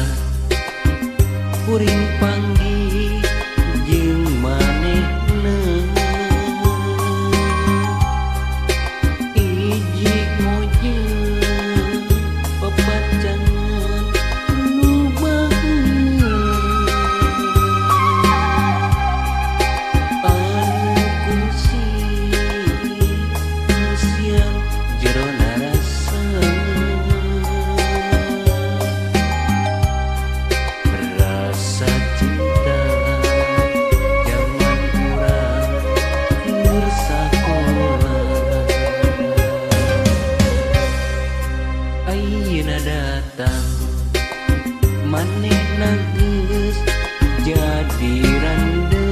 Ayeuna kuring panggih jeung manehna hiji moje pepacangan nu baheula anu kungsi ngeusian jerona rasa rasa cinta jaman urang keur sakola. Ayeuna datang manehna geus jadi randa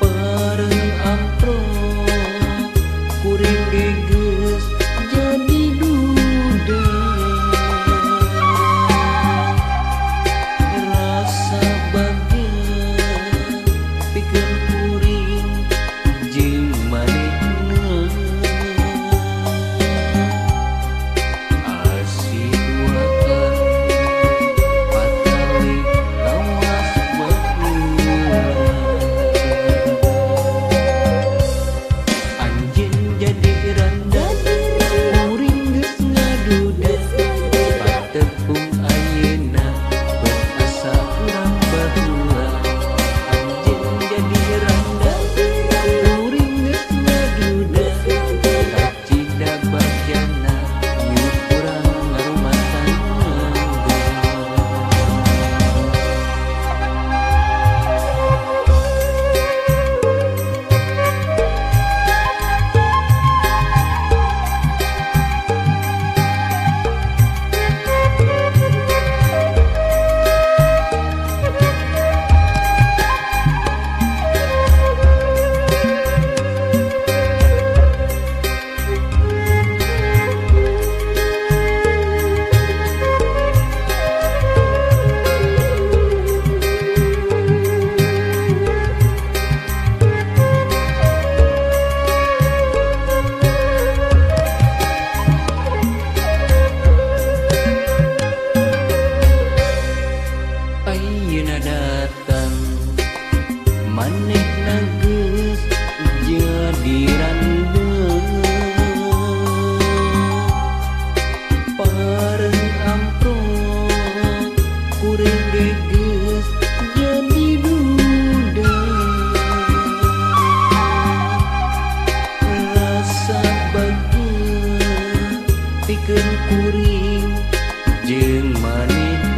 pareng amprok kuring ge geus jadi duda rasa bagja pikeun kuring jeung manehna asih duaan patali kawas baheula anjeun jadi randa kuring geus ngaduda patepung ayeuna bet asa urang baheula anjeun jadi randa kuring geus ngaduda kacida bagjana yuk urang ngarumah tangga. Ayeuna datang manehna geus jadi randa pareng amprok kuring ge geus jadi duda rasa bagja pikeun kuring jeung manehna.